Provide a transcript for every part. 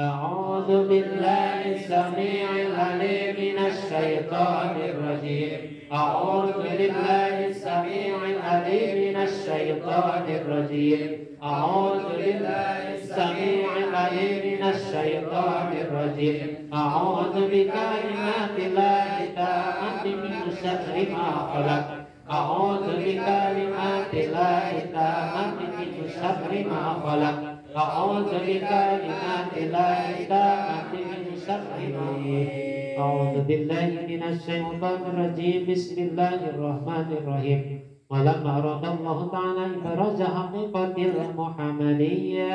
أعوذ بالله السميع العليم من الشيطان الرجيم. أعوذ بالله السميع العليم من الشيطان الرجيم. أعوذ بالله السميع العليم من الشيطان الرجيم. أعوذ بكلمات الله التامة من شر ما خلق. أعوذ بكلمات الله التامة من شر ما خلق. أعوذ بكلمات الله التامة من شر ما خلق. أعوذ بالله من الشيطان الرجيم. بسم الله الرحمن الرحيم. ولما أراد الله تعالى إبراز حقيقة المحمدية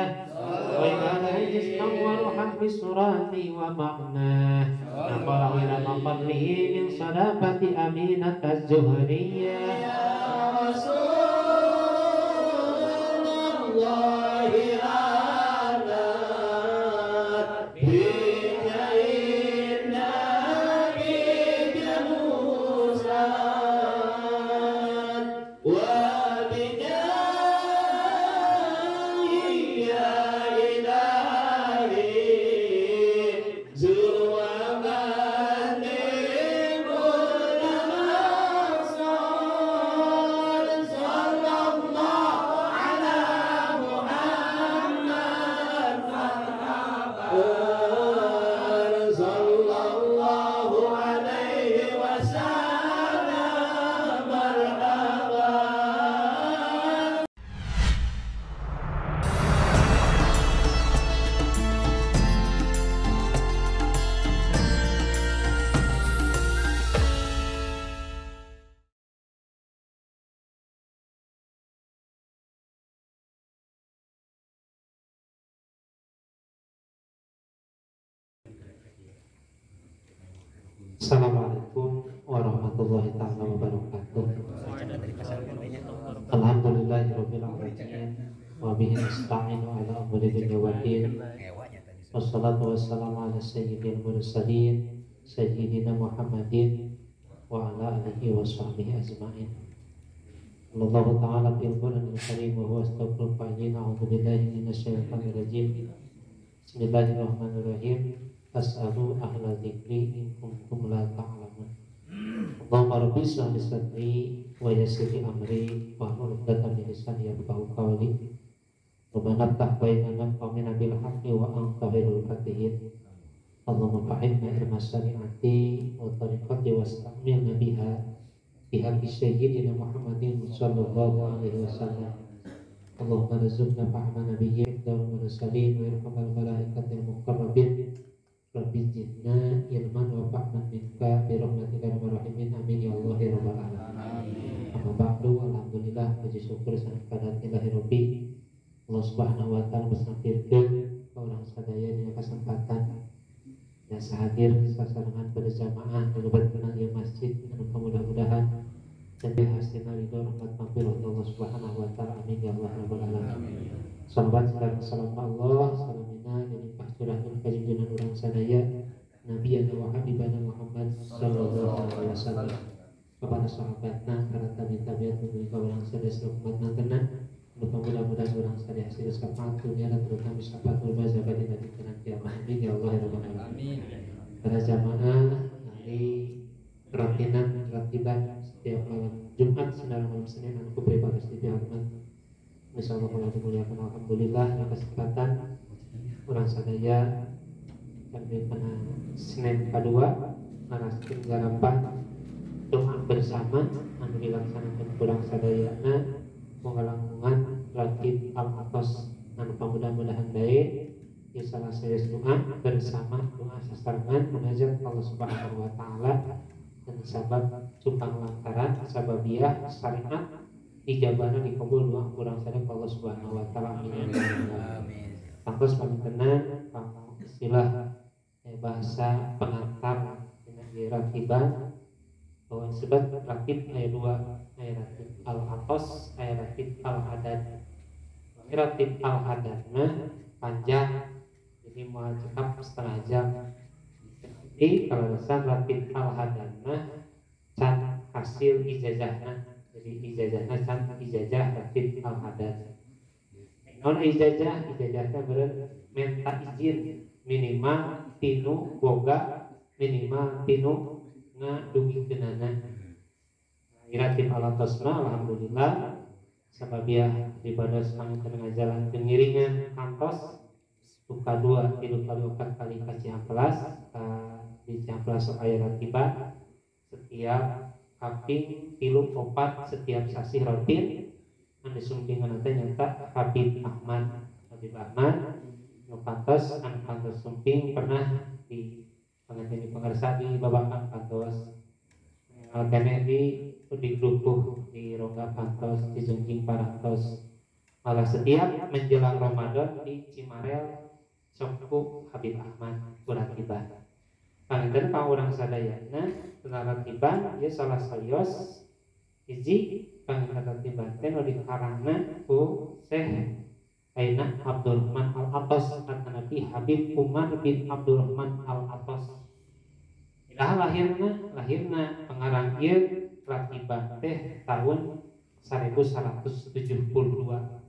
وإبانه جسما وروحا بصورته ومعناه نقله إلى مقره من صلابة أمينة الزهرية. يا رسول الله Assalamualaikum warahmatullahi taala wabarakatuh. Alhamdulillahirabbil alamin wa bihi nasta'inu ala umuri dunya waddin. Wassalatu wassalamu ala sayyidil mursalin sayyidina Muhammadin wa ala alihi wa sahbihi ajmain. Allah ta'ala bil Qur'anil Karim wa huwa astaghfirul qailin. A'udzu billahi minasyaitonir rajim. Bismillahirrahmanirrahim. Fas'alu ahla dzikri in kuntum la ta'lamun. Allahumma rabbi shrah li sadri wa yassir li amri wahlul 'uqdatam min lisani yafqahu qawli. Rabbana ftah bainana wa bainal bil haqqi wa anta khairul fatihin. Allahumma fahimna ilma syari'ati wa tariqati wasta'milna biha bihaqqi sayyidina Muhammadin sallallahu alaihi wasallam. Allahumma rzuqna fahma nabiyyin wal mursalin wa irhamal malaikatil muqarrabin. Rabbi zidna ilman wa fahman minka bi rahmatika ya arhamar rahimin. Amin ya Allah ya rabbal alamin. Amma ba'du, alhamdulillah puji syukur sangat pada ilahi rabbi Allah subhanahu wa ta'ala bersafirkeun ka urang sadaya dina kesempatan ya hadir sasarengan berjamaah di lebat ieu masjid anu mudah-mudahan jadi hasilna ridho rahmat maghfirah Allah subhanahu wa ta'ala. Amin ya Allah rabbal alamin. Salawat salam Allah salamina jadi pahcurahkeun ka junjungan urang sadaya Nabi wa habibana Muhammad sallallahu alaihi wasallam kepada sahabatna para tabi'in tabi'at ka urang sadaya umat nantena mudah-mudahan urang sadaya hasil syafaat dunia dan terutama syafaat mazhab dina dinten kiamat. Amin ya Allah ya rabbal alamin. Para jamaah hari ratinan ratiban setiap malam Jumat sinar malam Senin anu kupribadi di pihak insyaallah kalau dimuliakan alhamdulillah ada kesempatan urang sadaya kami pada Senin kedua naraskeun garapan doa bersama anu dilaksanakan urang sadayana mengalangkungan ratib al-atas anu mudah-mudahan baik ya salah saya doa bersama doa sasarengan munajat Allah Subhanahu wa taala dan sabab cupang lantaran sababiah syariat ijabana dikabul doa kurang sadaya Allah Subhanahu wa taala. Amin. Amin. Tangtos panjenengan istilah bahasa pengantar dina ratiban bahwa sebab ratib aya dua, aya ratib al-atos, aya ratib al-hadad. Ratib al-hadad mah panjang jadi mau cekap setengah jam. Jadi kalau lesan ratib al-hadad mah can hasil ijazahna. Jadi ijazahna can ijazah ratib al-hadad. Non ijazah, ijazahna beureun minta izin. minimal tinu boga minimal tinu ngadugikeunana. Ratib Al-Athos mah alhamdulillah sababiah dibados panginten ngajalankeun ngiringan kantos duka 2 3 kali 4 kali ka Cihampelas di Cihampelas sok aya ratiban setiap kaping 3 4 setiap sasih rutin anu disumpingan teh nyata Habib Ahmad. Habib Ahmad nu kantos anu kantos sumping pernah di panganten di pangarsa di babakan kantos keneh di Dukuh di Rongga kantos di Jungjing parantos malah setiap menjelang Ramadan di Cimarel sok ku Habib Ahmad kuratiban. Panginten ka urang sadayana tentang ratiban ieu salah sayos hiji panginten ratiban teh nu dikarangna ku Syekh Aina Abdurrahman Al-Athos atanapi Habib Umar bin Abdurrahman Al-Athos. Iraha lahirna pengarang ieu ratiban teh tahun 1172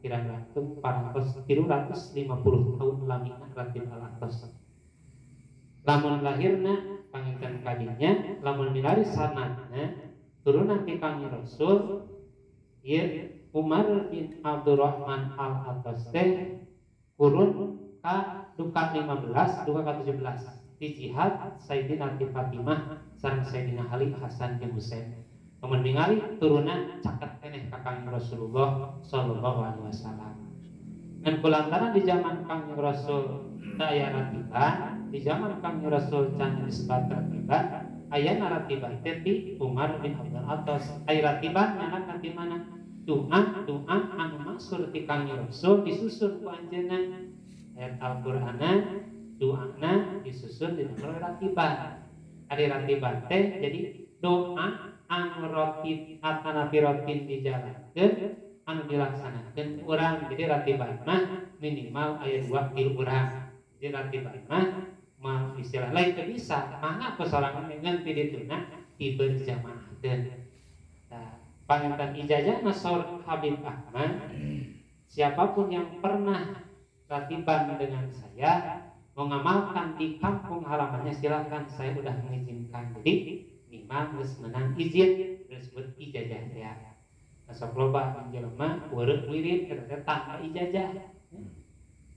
kirang langkung parantos 350 tahun lamina ratib Al-Athos. Lamun lahirna panginten kadinya lamun milari sanadna turunan ti Kangjeng Rasul ieu Umar bin Abdurrahman Al-Athos teh kurun ka duka 15 duka ka 17 di jihad Sayyidina Fatimah sareng Sayyidina Ali Hasan jeung Husain. Lamun ningali turunan caket keneh ka Kangjeng Rasulullah sallallahu alaihi wasallam. Ngan kulantaran di zaman Kangjeng Rasul teu aya ratiban, di zaman Kangjeng Rasul can disebat ratiban, aya ratiban teh ti Umar bin Abdul Athos. Aya ratiban nyanak ti mana? Doa doa anu maksur ti Kangjeng Rasul disusun ku anjeunna. Ayat Al-Qur'anna doana disusun di dalam ratiban. Ari ratiban teh jadi doa anu rotib atanapi rotin dijalankeun anu dilaksanakeun urang. Jadi ratiban mah minimal aya 2 tilu urang. Jadi ratiban mah mah istilah lain teu bisa mangga ku sorangan ngan ti dituna diberjamaahkeun. Nah, panginten ijazah Nasor Habib Ahmad, siapapun yang pernah ratiban dengan saya mengamalkan di kampung halamannya silakan, saya udah mengizinkan. Jadi minimal geus menang izin disebut ijazah ya. Sok loba jelema weureuh wirid eta teh tanpa ijazah.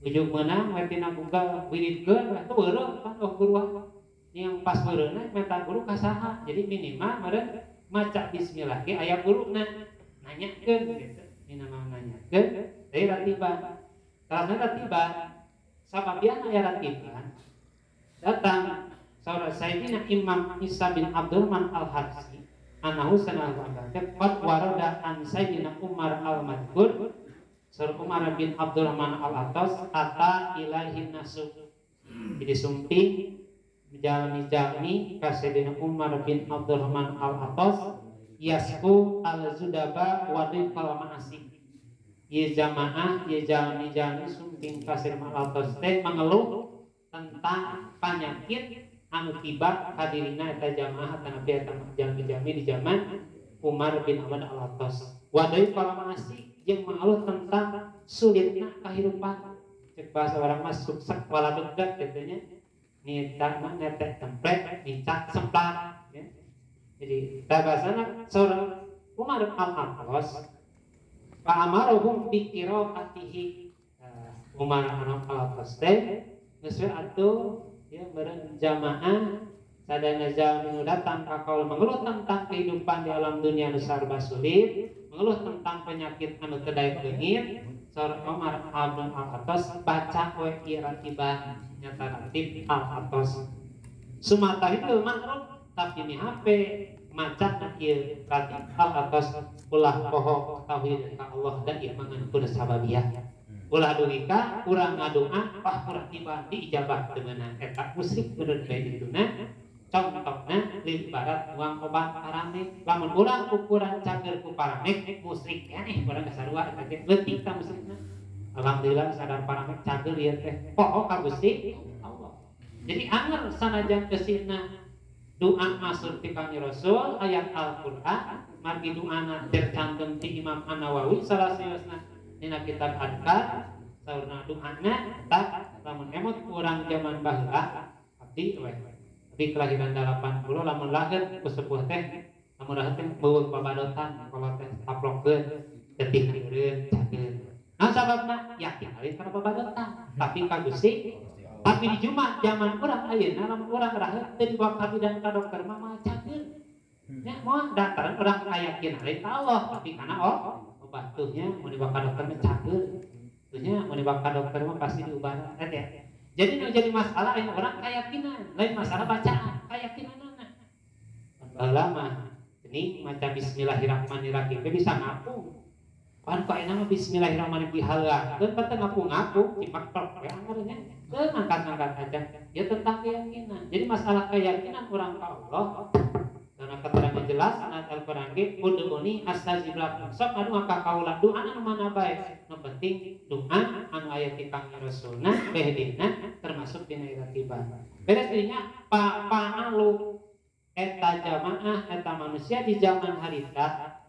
Ujug meunang we tina Google wiridkeun atuh weureuh kan oh guruan. Yang pas weureuhna minta guru ka saha. Jadi minimal meureun maca bismillah ge aya guruna nanyakeun gitu. Minimal nanyakeun deui ratiban. Karena ratiban sababian aya ratiban datang saudara Sayyidina Imam Isa bin Abdurrahman Al-Habsyi anahu sanallahu alaihi qad warada an Sayyidina Umar Al-Madhkur Sir Umar bin Abdurrahman Al-Athos ata ilaihi nasu. Jadi sumping jalmi-jalmi ka Sayyidina Umar bin Abdurrahman Al-Athos yasku al-zudaba wa dhiqal ma'asi. Ye jamaah ye jalmi-jalmi sumping ka Sayyidina Al-Athos teh mengeluh tentang penyakit anu tiba kadirina eta jamaah atanapi eta jalmi-jalmi di zaman Umar bin Abd Al-Athos. Wadai ma'asi jeung mengeluh tentang sulitna kahirupan. Cek bahasa orang mah sukses waladugdag kitu nya. Nita mah netek templek, nincak semplak ya. Jadi bahasana seorang Umar Al-Athos fa amaruhum bi qiraatihi. Umar Al-Athos teh geus we atuh ya meureun jamaah sadana jalmi nu datang ka kaul mengeluh tentang kehidupan di alam dunia nu sarba sulit, mengeluh tentang penyakit anu teu daek leungit. Saur Umar Abdul Al-Athos baca we ieu ratibah nyata ratib Al-Athos. Sumata itu ma'ruf tapi mi HP maca na ieu ratib Al-Athos ulah poho tauhid ka Allah dan ieu mangan kudu sababiah. Ulah dugi ka urang ngadoa wah kurang tiba diijabah teu meunang eta musyrik bener bae dituna. Contohna lil barat uang obat paramek lamun urang ukuran cager ku paramek musyrik keneh urang geus sarua eta teh leutik ta musyrikna. Alhamdulillah sadar paramek cager ieu teh poho ka Gusti Allah. Jadi anger sanajan kesina doa masuk ti Kangjeng Rasul ayat Al-Qur'an margi doana tercantum ti Imam An-Nawawi salah sawiosna dina kitab Adkar Saurna doana eta lamun emot urang zaman baheula abdi we. Abdi kelahiran 80 lamun lahir ku sepuh teh lamun lahir teh beuweung babadotan kalau teh taplokkeun getih eureun cageun. Nah sababna yakin lain kana babadotan tapi ka Gusti. Tapi di Jumat zaman urang ayeuna lamun urang raheut teu dibawa ka bidan ka dokter mah moal cageun. Nya moal dataran urang kayakin lain ka Allah tapi kana obat tuh nya mun dibawa ka dokter mah cageun. Tuh nya mun dibawa ka dokter mah pasti diubaran eta ya. Jadi nu jadi masalah lain urang kayakinan, lain masalah bacaan, kayakinanana. Baheula mah geuning maca bismillahirrahmanirrahim teh bisa ngapung. Pan kok enak mah bismillahirrahmanirrahim dihalangkeun pan teu ngapung-ngapung cimak tok we anggar nya. Teu ngangkat-ngangkat aja. Ya tentang keyakinan. Jadi masalah keyakinan urang ka Allah karena keterangan jelas na Al-Qur'an ge ud'uni astajib lakum. Sok anu ka kaula doa anu mana bae. Nu penting doa anu aya ti Kangjeng Rasulna behdina termasuk dina ratiban. Beres dirinya pa'alu eta jamaah eta manusia di zaman harita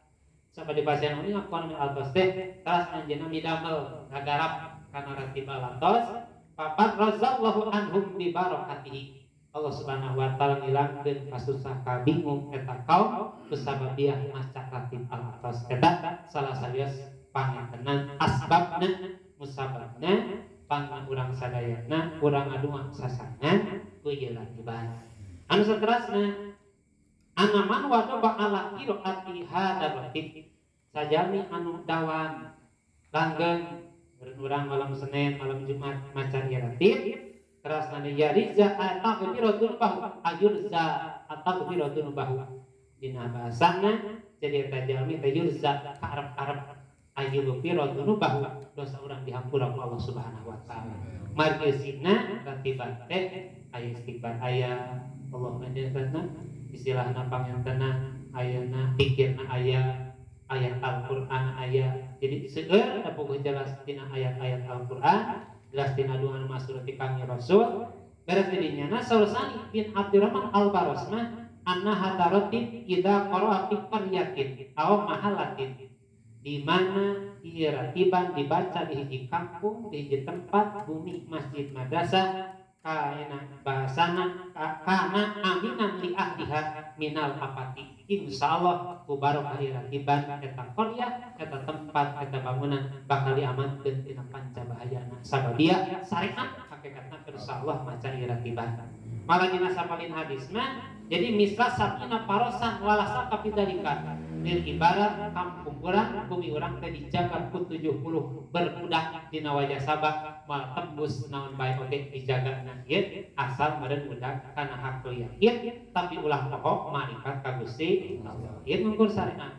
sampai di pasien ini ngakuan min atos teh teras anjeunna midamel ngagarap kana ratib alatos papat razallahu anhum bi barakatihi. Allah Subhanahu wa taala ngilangkeun kasusah kabingung eta kaum kusababiah maca ratib alatos eta salah sawios pangantenan asbabna musababna pangna urang sadayana urang ngadua sasangan ku ieu ratiban. Anu saterasna anaman wadoba ala qiraati hadzal ratib sajami anu dawam langgeng urang malam Senin malam Jumat maca ieu ratib terasna ya riza ataghfiratun bahu ajurza ataghfiratun bahu dina bahasana jadi eta jalmi teh yurza ka arep-arep ayyughfiratun bahu dosa urang dihampura ku Allah Subhanahu wa taala. Margi sina ratiban teh aya istighfar aya Allahumma inna istilahna pangentena ayana pikirna aya ayat Al-Qur'an aya. Jadi seueur da puguh jelas tina ayat-ayat Al-Qur'an jelas tina doa anu masyhur ti Kangjeng Rasul. Beres didinya na Sausani bin Abdurrahman Al-Barosmah anna hadaratib idza qara'a fi qaryatin aw mahalatin di mana ieu ratiban dibaca di hiji kampung di hiji tempat bumi masjid madrasah kaena bahasana kana aminan li ahliha minal apati. Insyaallah ku barokah ratiban eta qaryah eta tempat eta bangunan bakal diamankeun tina panca bahayana sababia syariat hakikatna insyaallah maca ratiban. Malah dina sapalin hadis mah jadi misra sabina parosan walasa kapidalika lil ibarat kampung urang bumi urang teh dijaga ku 70 berkuda dina wajah sabah mal tembus naon bae oge dijagana ieu asal meureun budak kana hak yakin tapi ulah pokok marifat ka Gusti Allah. Ieu ngukur syariat.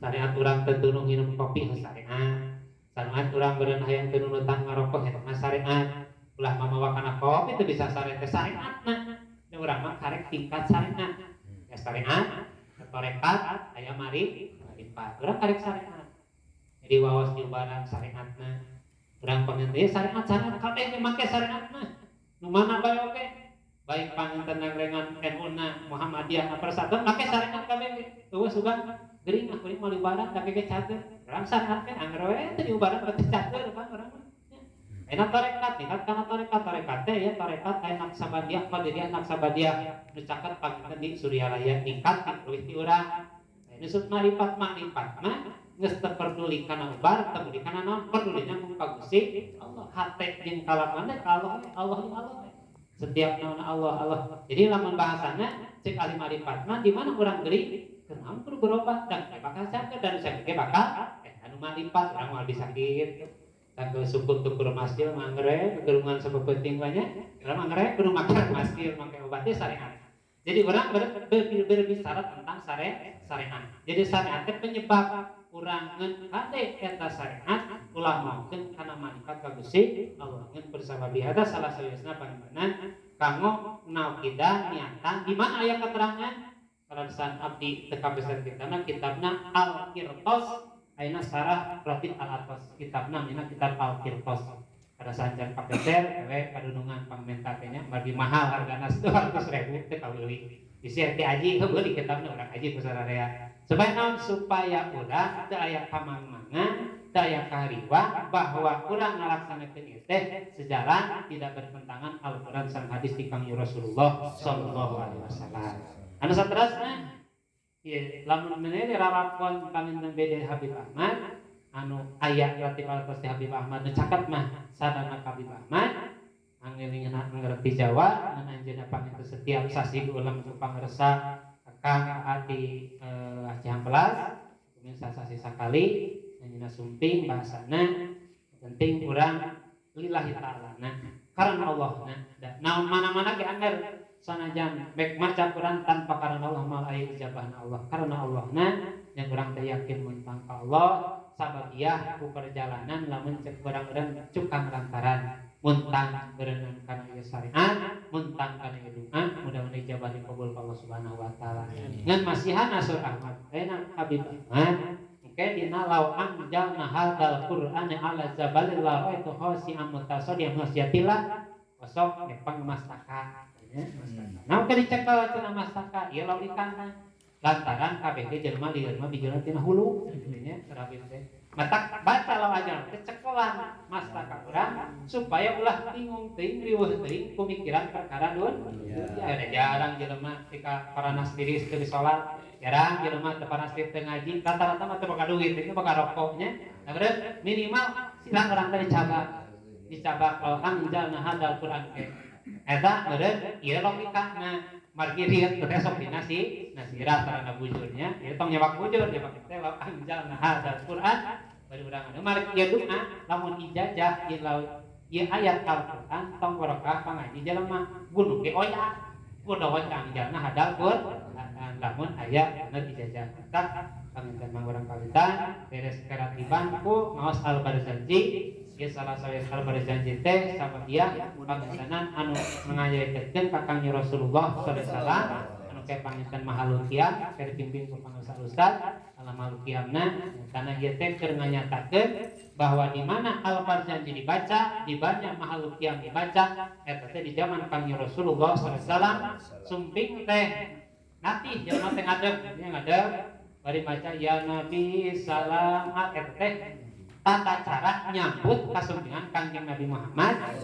Syariat urang teu tunung minum kopi syariat. Syariat urang beureun hayang teu nunutan ngarokok eta mah syariat. Ulah mamawa kana kopi teu bisa syariat teh syariatna. Da urang mah karek tingkat syariat. Ya syariat tarekat aya mari marifat. Urang karek syariat. Jadi wawas diubaran syariatna. Urang panganten syariat syariat kabeh ge make syariat mah. Nu mana bae oge. Baik panganten nangrengan NU-na Muhammadiyah na Persatuan make syariat kabeh. Eueuh sugan gering ah kuring moal diubaran tapi ge cager. Urang syariat teh angger we teu diubaran berarti cager pan urang mah. Enak tarekat, tingkat kana tarekat, tarekat teh ya tarekat aya Naksabandiyah, Qadiriyah Naksabandiyah nu caket panganten di Suryalaya ningkat leuwih ti urang. Nu sub marifat makrifat mah geus teu peduli kana ubar, teu peduli kana naon, pedulina mung ka Gusti Allah. Hate jeung kalakuan teh ka Allah, Allah Allah. Setiap naon Allah Allah. Jadi lamun bahasana cek ahli marifat mah di mana urang gering kunaon kudu berobat dan bakal cager dan sakit bakal anu marifat urang moal bisa kitu. Tanggal syukur tukur masjid mangre kegerungan sapepenting banyak urang mangre kudu makan masjid make obatnya syariat. Jadi orang berbicara tentang syariat. Jadi syariat teh penyebab urang ngeun kade eta syariat ulah maokeun kana marifat ka Gusti Allah ngeun persababi eta salah sawiosna pangenan kanggo naukidan niatan di mana aya keterangan kalasan abdi teu kabeser kitabna kitabna Al-Qirtas ayeuna sarah Ratib Al-Atos kitabna mina kitab Al-Qirtas ada sanjan paketer we kadunungan pangmenta teh nya bagi mahal hargana 200.000 teh kabeuli bisi teh aji kebeuli kitabna urang aji ku sararea supaya naon supaya urang teu aya kamang-mangan daya kahariwang bahwa urang ngalaksanakeun ieu teh sejalan tidak bertentangan Al-Qur'an sareng hadis ti Kangjeng Rasulullah sallallahu alaihi wasallam. Anu saterasna ieu lamun meuneu rarapon panginten bede Habib Ahmad anu aya ratib atas ti Habib Ahmad nu caket mah sadana Habib Ahmad angelingan ngerti Jawa ngan anjeunna panginten setiap sasi ulang ku pangersa Kang Ati Aceh Ampelas kemudian sasasi sakali anjeunna sumping bahasana penting urang lillahi ta'ala na karena Allah na naon mana-mana ge angger sanajan bek maca Quran tanpa karena Allah mal aya ijabahna Allah karena Allah na yang urang teh yakin mun ka Allah sababiah ku perjalanan lamun cek urang-urang cukang lantaran muntang berenang kana ieu syariat muntang kana ieu doa mudah-mudahan ijabah dikabul Allah Subhanahu wa taala. Ngan masihan Asur Ahmad enak Habib Ahmad engke dina law anjalna hadzal Qur'ana ala jabalil la ra'aitu khashi'an mutasaddian khasyatillah osok nyepeng mastaka nya mastaka. Naon ke dicekel cenah mastaka ieu logikana lantaran kabeh ge jelema lieur mah bijilna tina hulu nya terabit teh. Matak baca law aja kecekelan mastaka urang supaya ulah bingung teuing riweuh teuing kumikiran perkara dun. Ya ada jarang jelema tika paranas diri teu salat, jarang jelema teu paranas diri teu ngaji, rata-rata mah teu boga duit, teu boga rokoknya. Nah bener minimal silang urang teh dicabak. Dicabak law anjalna hadzal Qur'an ke. Eta meureun ieu logikana margi rieut teh sok dina si nasirah sarana bujurnya ieu tong nyabak bujur nyabak teh law anjalna hadzal Qur'an bari urang anu margi ieu doa lamun ijazah ieu law ieu ayat Al-Qur'an tong barokah pangaji jelema gunung ge oyak kudu anjalna hadzal Qur'an lamun aya bener ijazah tah panginten mang urang kawitan beres keratiban ku maos Al-Barzanji ieu salah sawios Al-Barzanji teh sabagian pangintenan anu ngayakeun ka Kangjeng Rasulullah sallallahu alaihi wasallam anu ke panginten mahalukian keur dipimpin ku pangersa ustaz ala malukiamna karena ieu teh keur nganyatakeun bahwa di mana Al-Barzanji dibaca di banyak mahalukiam dibaca eta teh di zaman Kangjeng Rasulullah sallallahu alaihi wasallam sumping teh nanti jelema teh ngadeg nya ngadeg bari maca ya Nabi salam eta teh tata cara nyambut kasumpingan Kangjeng Nabi Muhammad.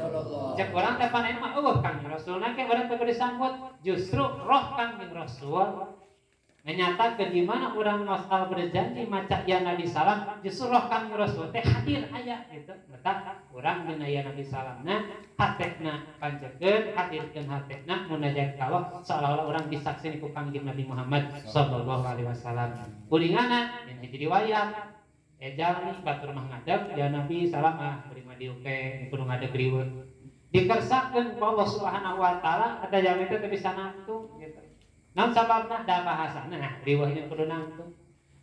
Cek urang teh panen mah eueuh Kangjeng Rasulna ke urang teh disambut justru roh Kangjeng Rasul menyatakan di mana urang asal berjanji maca ya Nabi salam justru roh Kangjeng Rasul teh hadir aya gitu. Matak urang dina ya Nabi salamna hatena panjekeun hadirkeun hatena munajat ka Allah seolah-olah urang disaksini ku Kangjeng Nabi Muhammad sallallahu alaihi wasallam. Kuringana dina hiji riwayat ejal nih batur mah ngadeg ya Nabi salam ah beri mah diuke kudu ngadeg riweuh dikersakeun ku Allah Subhanahu wa taala eta jalmi teh teu bisa nangtung gitu. Naon sababna da bahasana nah riweuhnya kudu nangtung.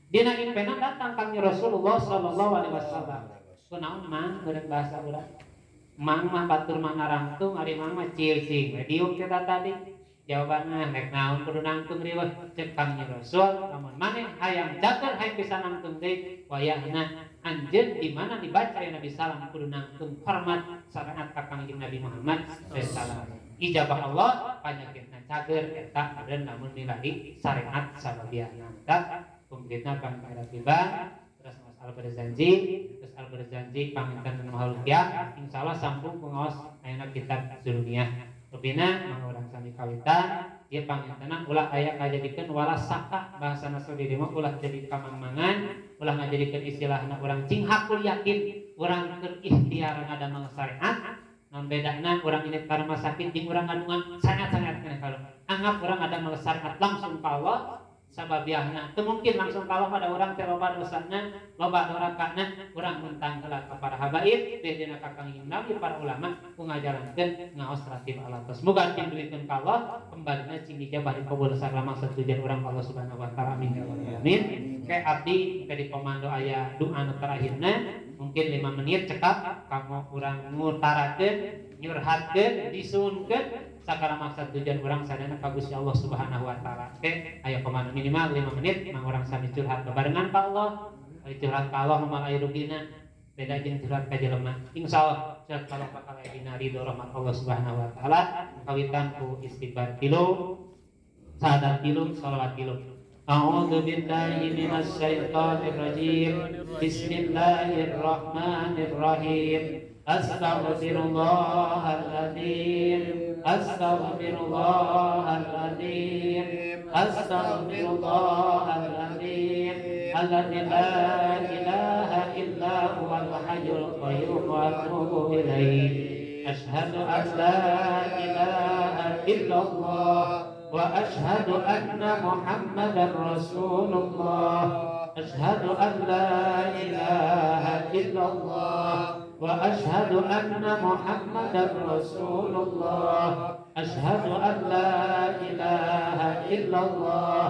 Dina impena datang Kangjeng Rasulullah sallallahu alaihi wasallam. Kunaon mang beureum bahasa urang. Mang mah batur mah narangtung ari mang mah cil-cing we diuk kita tadi. Jawabanna rek naon kudu nangtung riweuh cek Kangjeng Rasul lamun maneh hayang catur hayang bisa nangtung deui wayahna anjeun di mana dibaca ya Nabi salam kudu nangtung hormat syariat ka Kangjeng Nabi Muhammad sallallahu alaihi wasallam. Ijabah Allah panyakitna cager eta meureun lamun milari syariat sababiahna. Tah kumplitna pangkaratiban terus mas Al-Barzanji terus Al-Barzanji panginten mahalukiah insyaallah sambung pengaos ayeuna kitab Zulmiyah. Rupina mang urang sami kawitan ieu pangintenan ulah aya kajadikeun wala saka bahasana sendiri mah ulah jadi kamangmangan ulah ngajadikeun istilahna urang cing hakul yakin urang keur ikhtiar ngadamel syariat naon bedana urang ini ka rumah sakit jeung urang ngadungan sangat-sangat keneh kalau anggap urang ngadamel syariat langsung ka Allah sababiahna teu mungkin langsung ka Allah pada urang teh loba dosana loba dorakana urang muntang heula ka para habaib dina ka Kangjeng Nabi para ulama ku ngajarankeun ngaos ratib alatos muga cing duikeun ka Allah kembalina cing dijabah dikabul sareng satujuan urang ka Allah Subhanahu wa taala amin ya rabbal alamin. Ke abdi ke di komando aya doa nu terakhirna mungkin 5 menit cekap kamu urang ngutarakeun nyurhatkeun disuunkeun sakala maksad tujuan urang sadayana ka Gusti Allah Subhanahu wa taala. Oke, aya komando minimal 5 menit mang urang sami curhat bebarengan ka Allah. Ari curhat ka Allah mah aya rugina beda jeung curhat ka jelema. Insyaallah curhat ka Allah bakal aya dina ridho rahmat Allah Subhanahu wa taala. Kawitan ku istighfar tilu, sadar tilu, sholawat tilu. أعوذ بالله من الشيطان الرجيم. بسم الله الرحمن الرحيم. أستغفر الله العظيم، أستغفر الله العظيم، أستغفر الله العظيم الذي لا إله إلا هو الحي القيوم وأتوب إليه. أشهد أن لا إله إلا الله وأشهد أن محمدا رسول الله. أشهد أن لا إله إلا الله وأشهد أن محمدا رسول الله. أشهد أن لا إله إلا الله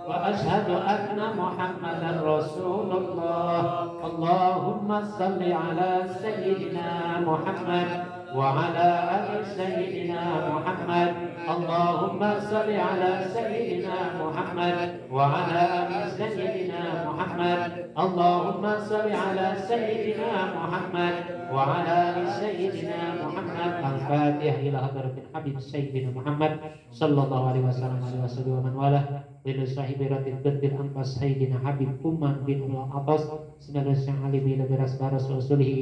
وأشهد أن محمدا رسول الله. اللهم صل على سيدنا محمد وعلى آل سيدنا محمد. اللهم صل على سيدنا محمد وعلى آل سيدنا محمد. اللهم صل على سيدنا محمد وعلى آل سيدنا محمد. الفاتحة إلى حضرة الحبيب سيدنا محمد صلى الله عليه وسلم عليه وسلم ومن والاه. إلى صاحب رتبة الأنفاس سيدنا حبيب أمان بن العطاس سنة علي بن براس بارس رسوله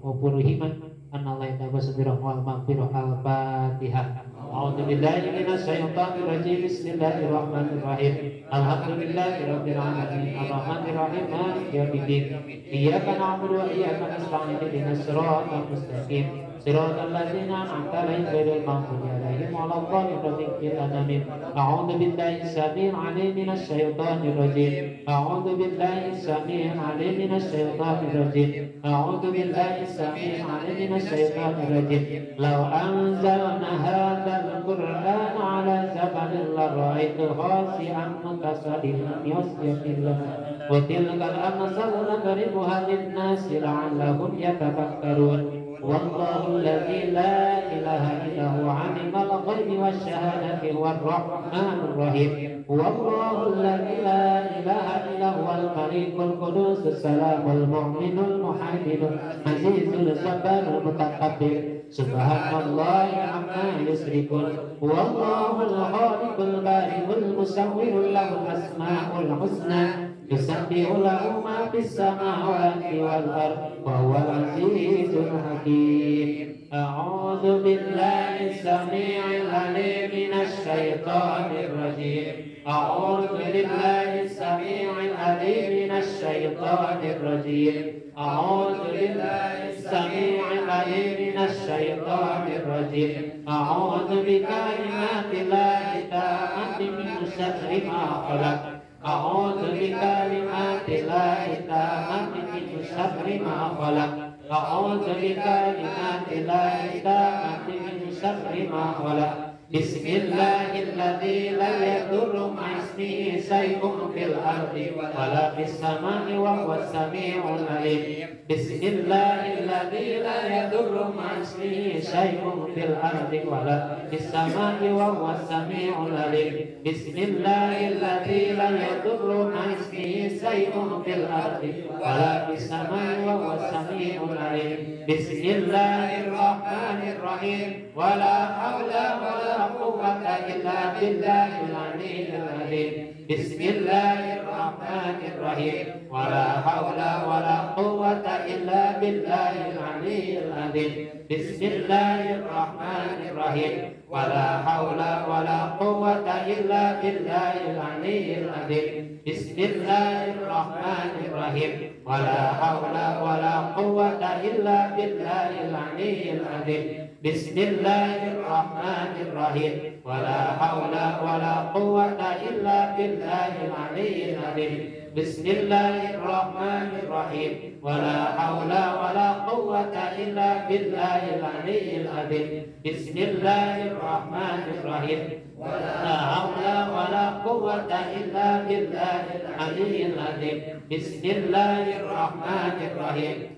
وبرهما أن الله يتقبل والمغفرة. الفاتحة. أعوذ بالله من الشيطان الرجيم. بسم الله الرحمن الرحيم. الحمد لله رب العالمين الرحمن الرحيم مالك يوم الدين. إياك نعبد وإياك نستعين اهدنا الصراط المستقيم صراط الذين أنعمت عليهم غير المغضوب عليهم ولا الضالين. آمين. أعوذ بالله السميع العليم من الشيطان الرجيم. أعوذ بالله السميع العليم من الشيطان الرجيم. أعوذ بالله السميع العليم من الشيطان الرجيم. لو أنزلنا هذا القرآن على جبل لرأيته خاشعا متصدعا من خشية الله وتلك الأمثال نضربها للناس لعلهم يتفكرون. والله الذي لا إله إلا هو عالم الغيب والشهادة هو الرحمن الرحيم. والله الذي لا إله إلا هو الملك القدوس السلام المؤمن المهيمن العزيز الجبار المتكبر. سبحان الله عما يشركون. والله الخالق البارئ المصور له الأسماء الحسنى يسبح له ما في السماوات والأرض وهو العزيز الحكيم. أعوذ بالله السميع العليم من الشيطان الرجيم. أعوذ بالله السميع العليم من الشيطان الرجيم. أعوذ بالله السميع العليم من الشيطان الرجيم. أعوذ بكلمات الله التامة من شر ما خلق. أعوذ بكلمات الله التامة من شر ما خلق. أعوذ بكلمات الله التامة من شر ما خلق. بسم الله الذي لا يضر مع اسمه شيء في الأرض ولا في السماء وهو السميع العليم. بسم الله الذي لا يضر مع اسمه شيء في الأرض ولا في السماء وهو السميع العليم. بسم الله الذي لا يضر مع اسمه شيء في الأرض ولا في السماء وهو السميع العليم. بسم الله الرحمن الرحيم. ولا حول ولا قوة إلا بالله العلي العظيم. بسم الله الرحمن الرحيم. ولا حول ولا قوة إلا بالله العلي العظيم. بسم الله الرحمن الرحيم. ولا حول ولا قوة إلا بالله العلي العظيم. بسم الله الرحمن الرحيم. ولا حول ولا قوة إلا بالله العلي العظيم. بسم الله الرحمن الرحيم. ولا حول ولا قوة إلا بالله العلي العظيم. بسم الله الرحمن الرحيم. ولا حول ولا قوة إلا بالله العلي العظيم. بسم الله الرحمن الرحيم. ولا حول ولا قوة إلا بالله العلي العظيم. بسم الله الرحمن الرحيم.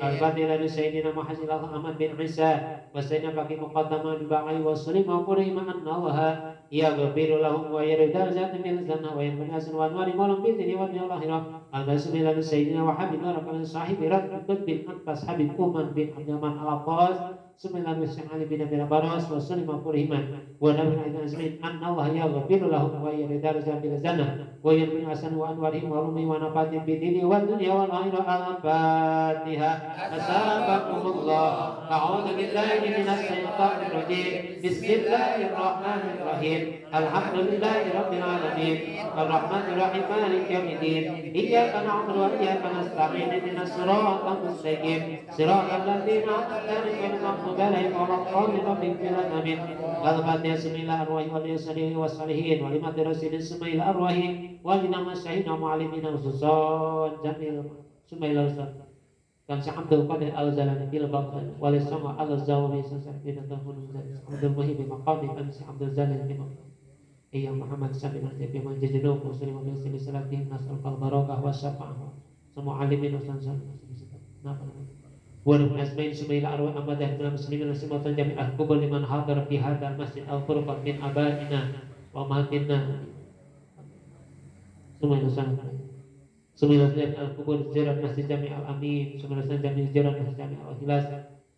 Al-Fatihah li Sayyidina Muhammad Ahmad bin Isa wa Sayyidina Baqi Muqaddamah bi Ba'i wa Salim wa Qurima anna Allah yaghfiru lahum wa yarda darajatin fil jannah wa yanfa'u hasan wa anwari malam fi dunya wa akhirah. Al-Basmila li Sayyidina wa Habibina Rabbana sahibi Rabbit bin Abbas Habib Uman bin Abdurrahman Al-Abbas Bismillah Ali bin Abi Baros wa Salim wa Qurima wa Nabi Azmin anna Allah yaghfiru lahum wa yarda darajatin fil jannah wa yanfa'u hasan wa anwari malam wa nafatin fi dunya wa dunya wal akhirah. Al-Fatihah. Asabakumullah. A'udzu billahi minasy syaithanir rajim. Bismillahirrahmanirrahim. Alhamdulillahi rabbil alamin. Arrahmanir rahim maliki yaumiddin. Iyyaka na'budu wa iyyaka nasta'in. Ihdinas siratal mustaqim. Siratal ladzina an'amta 'alaihim ghairil maghdubi 'alaihim waladdallin. Amin. Al-Fatihah. Bismillahirrahmanirrahim. Wa salihin wa limat rasulin bismillahirrahmanirrahim wa linama syahidna mu'allimina khususan jamil bismillahirrahmanirrahim. Dan si Abdul Qadir Al-Zalani fil Baghdad wa li sama Al-Zawawi sasarbina tahun Abdul Muhibbi maqami dan si Abdul Zalil fi maqami Iya Muhammad Sami Marjabi man jajadu wa sallim wa sallim salatihim nas'al barakah wa syafa'ah semua alimin wa sansan wa lam azmain sumaila arwah amadah min muslimin wa simatan jami'ah kubur liman hadar fi hadzal masjid al-furqan min abaina wa matina sumaila sansan Sumila Jami al-Kubur Ziarah Masjid Jami al-Amin Sumila Jami Ziarah Masjid Jami al-Hilas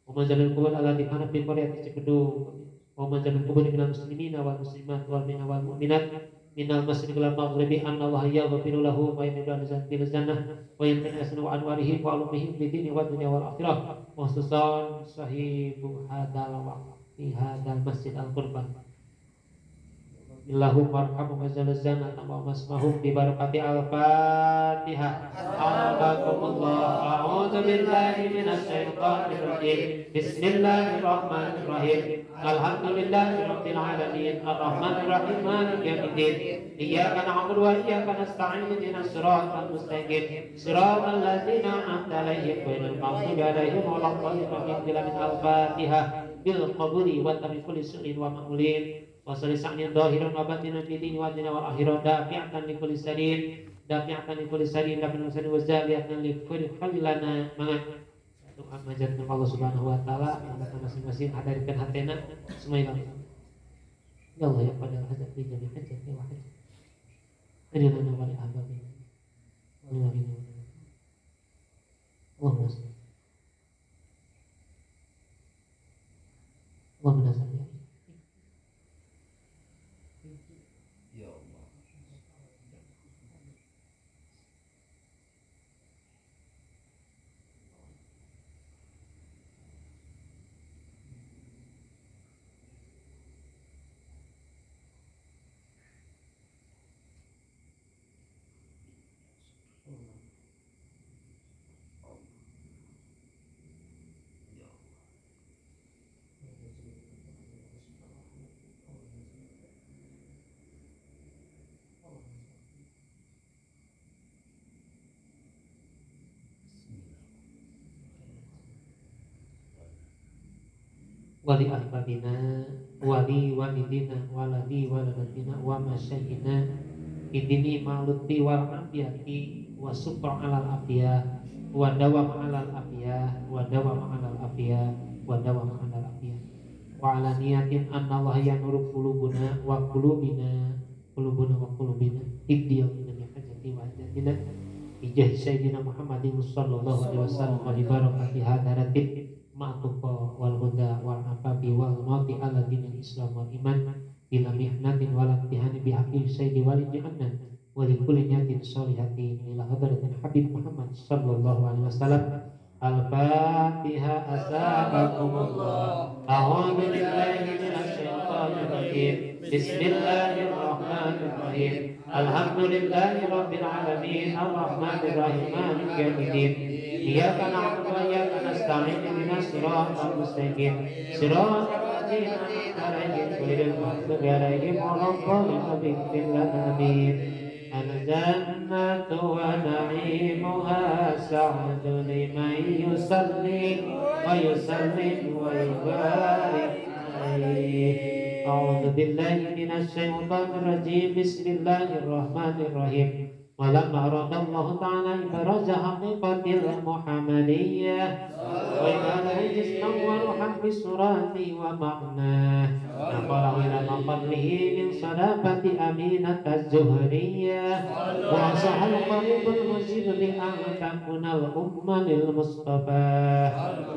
wa manzalil kubur alladhi kana fi qaryati Cibedug wa manzalil kubur minal muslimina wal muslimat wal mu'minina wal mu'minat minal masyriqi wal maghribi anna Allah yaghfiru lahu wa yudkhiluhu fil jannah wa yanfa'u wa anwarihim wa ulumihim bid dini wa dunya wal akhirah khususan sahibu hadzal waqti hadzal masjid al-qurban Allahumma arhamhum wa zalzalna wa masmahum bi barakati al-Fatihah. Alhamdulillah. A'udzu billahi minasy syaithanir rajim. Bismillahirrahmanirrahim. Alhamdulillahi rabbil alamin. Arrahmanir rahim maliki yaumiddin. Iyyaka na'budu wa iyyaka nasta'in. Ihdinas siratal mustaqim. Siratal ladzina an'amta 'alaihim ghairil maghdubi 'alaihim waladdallin. Amin. Al-Fatihah bil qabuli wa tamim kulli su'in wa ma'ulin. Wa salli sa'ni dhahiran wa batinan fi dini wa dunya wal akhirah dafi'atan li kulli sarin dafi'atan li kulli sarin dafi'atan wa zaliyatan li kulli khallana mangat doa majatna Allah subhanahu wa ta'ala yang masing-masing hadirkan hatena semua ilang ya Allah ya qadar hajat li jami hajat wa hajat adilana wa li ahbabina wa li walina Allahumma salli Allahumma salli. Ya Allah. Ya Allah. Wali ahbabina wali walidina waladi waladatina wa masyayina idini ma'luti wal afiyati wa subra alal afiyah wa dawam alal afiyah wa dawam alal afiyah wa dawam alal afiyah wa ala niyatin anna Allah yanuru qulubuna wa qulubina qulubuna wa qulubina ibdiyal min hajati wa hajatina ijah sayyidina Muhammadin sallallahu alaihi wasallam wa bi barakati hadaratin ma'tuqa wal huda wal afafi wal mauti ala dinil islam wal iman bila mihnatin wal imtihani bihaqqi sayyidi wali jannah wa li kulli niyatin sholihatin ila hadratil habib Muhammad sallallahu alaihi wasallam. Al-Fatihah. Asabakumullah. A'udzu billahi minasy syaithanir rajim. Bismillahirrahmanirrahim. Alhamdulillahi rabbil alamin. Arrahmanir rahim maliki yaumiddin. Iyyaka na'budu wa iyyaka nasta'in. Ihdinas siratal mustaqim. Siratal ladzina an'amta 'alaihim ghairil maghdubi 'alaihim waladdallin. Amin. Al-jannatu wa na'imuha sa'du liman yusalli wa yusallim wa yubarik alaihi. A'udzu billahi minasy syaithanir rajim. Bismillahirrahmanirrahim. ولما أراد الله تعالى إبراز حقيقة المحمدية وإبانه جسما وروحا بصورته ومعناه نقله إلى مقره من صلابة أمينة الزهرية وصح القريب المجيب بأن تكون الأمة للمصطفى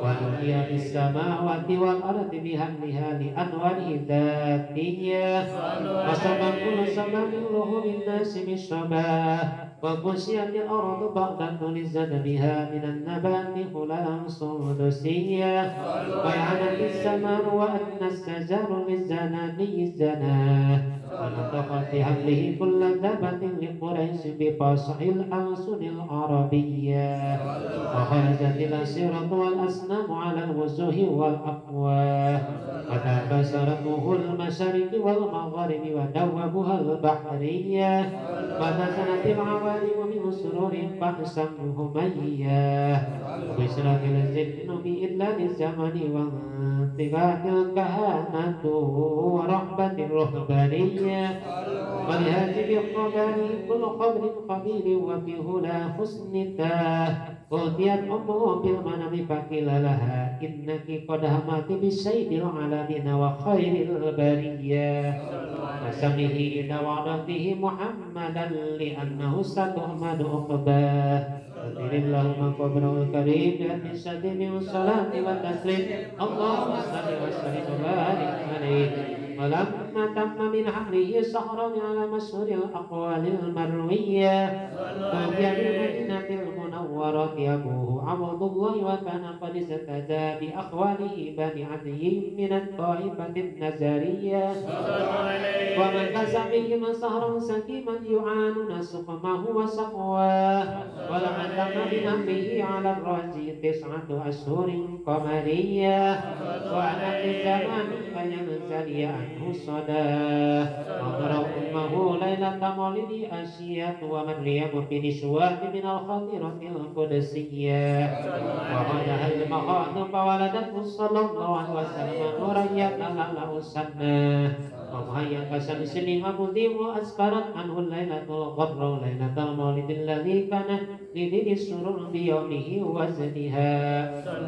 ونودي في السماوات والأرض بهمها لأنواره ذاتية وسبب كل سبب له بالناس بالشباه وغشيت الأرض بعد نزلت بها من النبات خلا سندسية ويعنت الزمان وأدنى الشجر للزناني الزناه ونطقت بحمله كل ذبة لقريش بفصح الألسن العربية وخرجت الأسيرة والأصنام على الوجوه والأفواه وتبشرته المشارق والمغارب ودوبها البحرية ونزلت العوالم من سرور فحشا همية وبشرت الجن بإدلال الزمن وانتباه الكهانة ورحبة الرهبانية ولهاتف الخبر كل خبر خبير وفي هلا حسن تاه أوتيت أمه بالمنام فقيل لها إنك قد همت بسيد العالمين وخير البرية وسمه إلى وعدته محمدا لأنه ستحمد عقباه اغفر اللهم قبره الكريم بأن من الصلاة والتسليم اللهم صل وسلم وبارك عليه. ولما تم من حمله شهرا على مشهور الأقوال المروية توفي بالمدينة المنورة أبوه عبد الله وكان قد استهزأ بأخواله بني عدي من الطائفة النزارية ومكث بهم شهرا سكيما يعانون سقمه وسقواه. ولما تم من حمله على الراجي 9 أشهر قمرية وأنا للزمان فينزلي عنه صداه وضرب أمه ليلة مولد أشياء ومريم بنسوات من الخطيرة القدسية وغدها المخاض فولدته صلى الله عليه وسلم نورا يتلألأ سناه ومهيا كشمس مضيء وأسفرت عنه الليلة الغر ليلة المولد الذي كان لذي السرور بيومه وزنها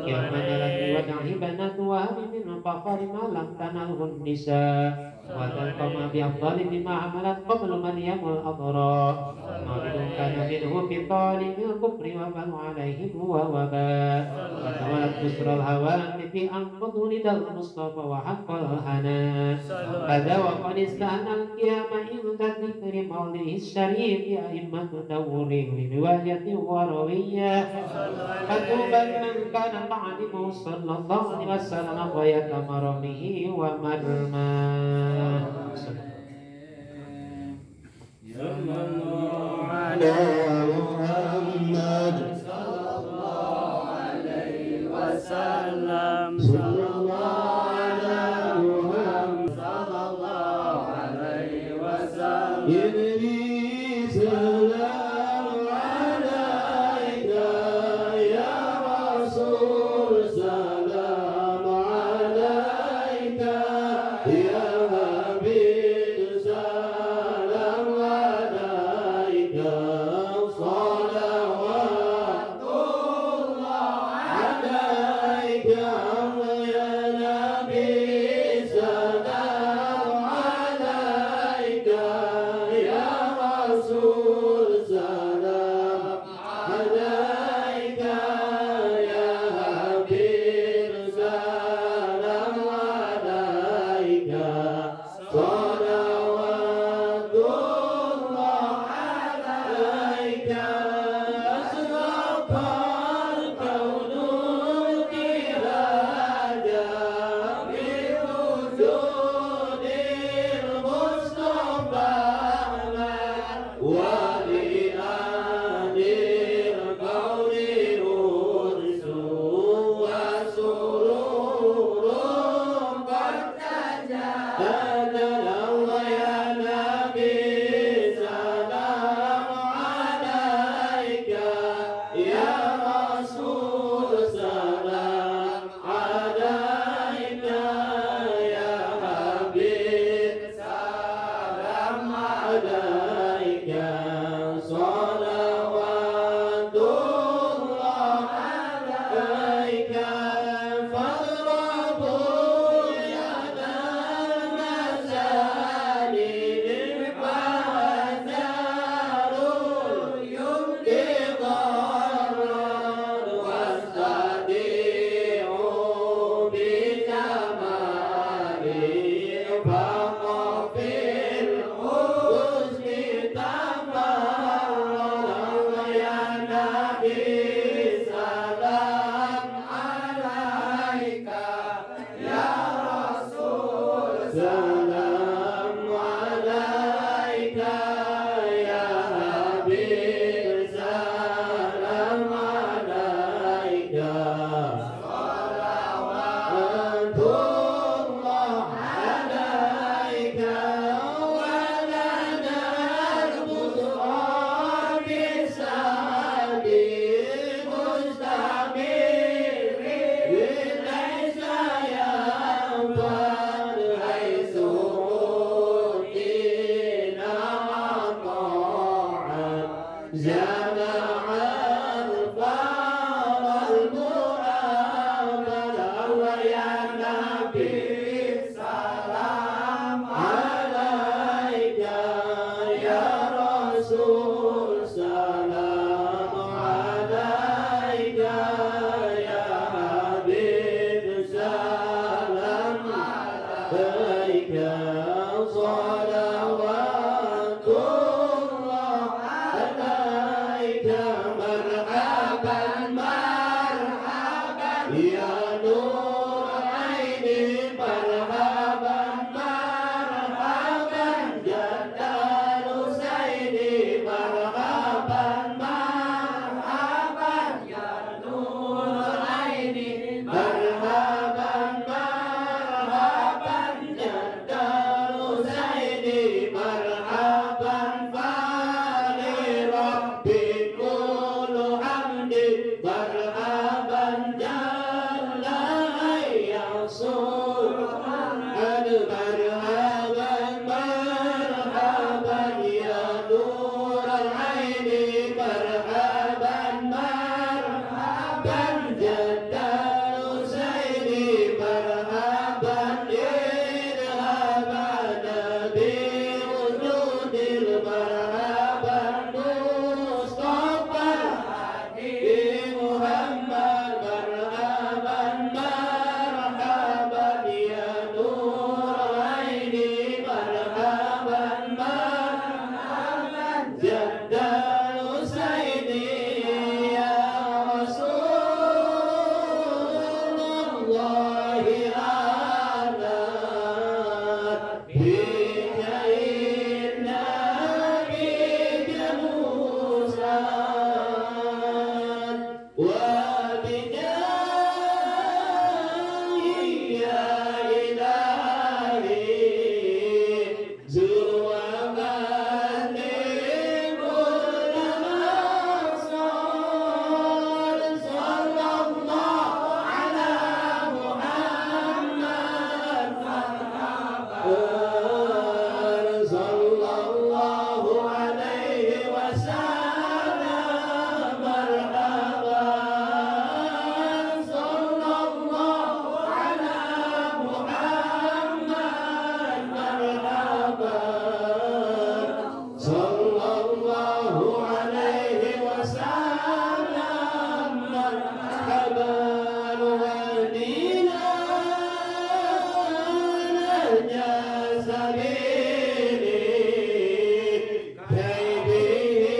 يوم نلت ودعه بنات وهب من فخر ما لم تنله النساء وتلقى ما بأفضل مما عملت قبل مريم الأضراء مولد كان منه بطالب الكفر وبل عليهم ووباء وتولت بشرى الهواتف أن قد ولد المصطفى وحق الهنا هذا وقد استهنى القيام عند ذكر مولده الشريف أئمة دور لرواية وروية فطوبى لمن كان تعلمه صلى الله عليه وسلم غاية مرامه ومرماه. صلى الله على محمد صلى الله عليه وسلم صلى الله على محمد صلى الله عليه وسلم يا سلام عليك يا رسول سلام عليك يا حبيب سلام عليك Salam alaika ya Habib, salam alaika. Salawatullah alaika wa lana al-busra bi-sa'di mustamir laysa yanfad haythu utina ta'an jama'a al-far al-mu'amal. Allah ya Nabi salam alaika ya Rasul, salam alaika ya Habib, salam alaika. Salawatullah alaika, marhaban marhaban ya nur aini, marhaban marhaban jaddal Husaini, marhaban marhaban ya nur aini, marhaban marhaban jaddal Husaini, marhaban fali rabbi kullu hamdi, marhaban jalla yansur marhaban marhaban ya nur al-aini, marhaban marhaban jaddal Husaini, marhaban irhabana bi wujudil, marhaban Mustafa Muhammad, marhaban marhaban ya nur aini, marhaban marhaban jaddal Husaini ya Rasulullah ala bika inna bika Musa wa bijahi ya ilahi zuwamani kulla maqsad. Sallallahu ala Muhammad, sallallahu alaihi wasallam, marhaban. Sallallahu ala Muhammad, marhaban. Sallallahu alaihi wasallam, marhaban. Wahdina nahja sabili kai bihi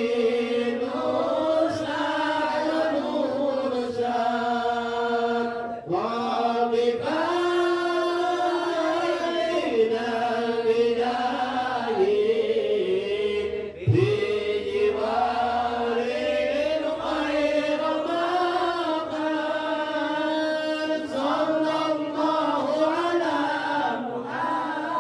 nus'al nursad waqifalina bidahi fi jiwaril khair maqal. Sallallahu ala Muhammad.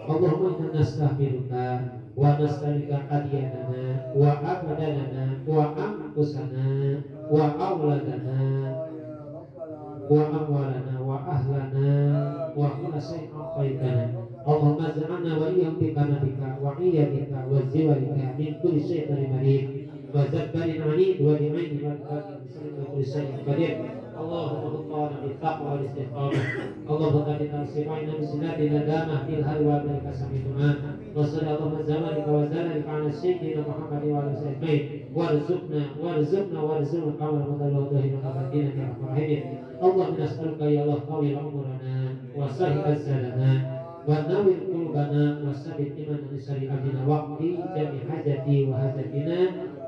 Allahumma inna nastaghfiruka wa nas'aluka adiyanana wa abdanana wa anfusana wa auladana wa amwalana wa ahlana wa kulla shay'in a'taytana. Allahumma ij'alna wa iyyahum bi kanabika wa iyadika wa ziwalika min kulli shaytanin marid wa zabbarin 'anid wa li'aini wa kulli shay'in qadir. Allahumma ghfirna bi taqwa wal istiqamah. Allahumma qina sirrina bi sinati nadamah fil halwa wal kasamituna. Wa sallallahu zamanika wa zalika ala sayyidina Muhammad wa ala sahbihi warzuqna warzuqna warzuqna qawlan mutawahhidan wa batina ya arhamar rahimin. Allahumma nas'aluka ya Allah tawil umrana wa sahih azalana wa nawwir qulubana wa sabit imanana syari'atina waqti jami hajati wa hajatina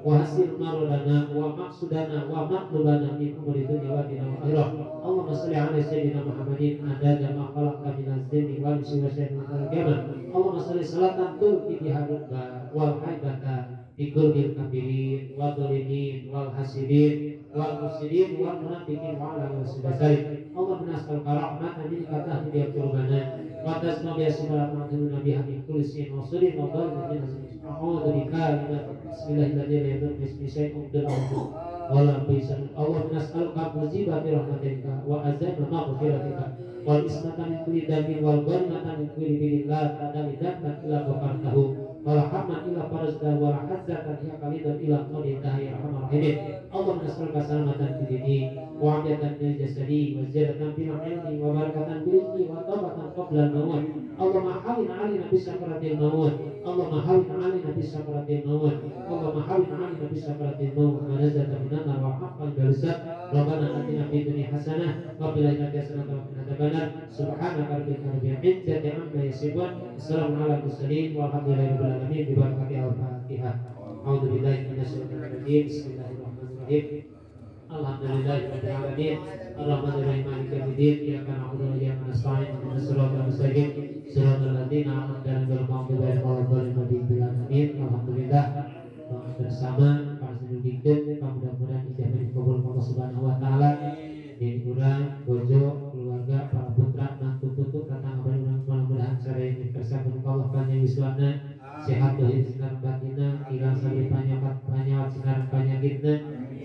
wa hasil maradana wa maqsudana wa matlubana min umuri dunya wa dina wa akhirah. Allahumma shalli ala sayyidina Muhammadin adada ma khalaqta minaz jinni wal insi wa syai'in wal qiyamah. Allahumma shalli salatan tulki biha rubba wal haibata bi qulbil kafirin wal dhalimin wal hasidin wal mufsidin wal munafiqin wa ala alihi wasallam. Allahumma nas'aluka rahmatan minka tahdi biha qulubana wa tasma biha sifatan biha min kulli shay'in wa surin wa dhalin min a'udzu bika bismillahirrahmanirrahim la yadurru ismi syai'un fil ardi wa la fis samai. Allahumma nas'aluka mujibati rahmatika wa azama maghfiratika wal ismata min kulli dhanbin wal ghanimata min kulli dinin la tadali dhanban illa ghafartahu wal hamma illa farajta wal hazzatan hiya qalilan illa qaditaha ya arhamar rahimin. Allahumma nas'aluka salamatan fid dini wa afiyatan fil jasadi wa ziyadatan fil ilmi wa barakatan fil rizqi wa tawbatan qabla al maut. Allahumma hawwin 'alaina bi sakaratil maut. Allahumma hawwin 'alaina bi sakaratil maut. Allahumma hawwin 'alaina bi sakaratil maut wa nazata minan nar wa haqqan bil hisab. Rabbana atina fid dunya hasanah wa fil akhirati hasanah wa qina adzabannar. Subhanaka rabbika rabbil izzati amma yasifun. Assalamu ala mursalin walhamdulillahi rabbil alamin. Bi barakati al-Fatihah. A'udzu billahi minasyaitonir rajim. Bismillahirrahmanirrahim. Alhamdulillahi rabbil alamin. Arrahmanir rahim maliki yaumiddin. Iyyaka na'budu wa iyyaka nasta'in. Ihdinas siratal mustaqim. Siratal ladzina an'amta 'alaihim ghairil maghdubi 'alaihim waladdallin. Amin. Alhamdulillah bersama para sedulur mudah-mudahan ijabah dikabul Allah Subhanahu wa taala. Di urang bojo keluarga para putra mantu tutu tetangga urang mudah-mudahan sadaya dikersakeun ku Allah panjang yuswana sehat dohir sinar batinna hilang sabri panyawat panyawat sinar panyakitna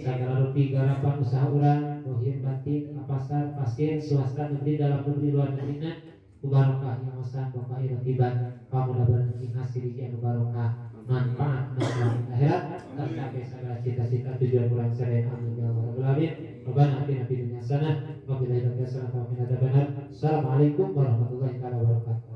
sagala rupi garapan usaha urang dohir batin ka pasar pasir swasta negeri dalam negeri luar negerina ku barokah yang osan barokah irotiban pamudah-mudahan hasil hiji anu barokah manfaat maslahat akhirat tercapai segala cita-cita tujuan urang sadaya. Amin ya rabbal alamin. Rabbana atina fid dunya hasanah wa fil akhirati hasanah wa qina adzabannar. Assalamualaikum warahmatullahi wabarakatuh.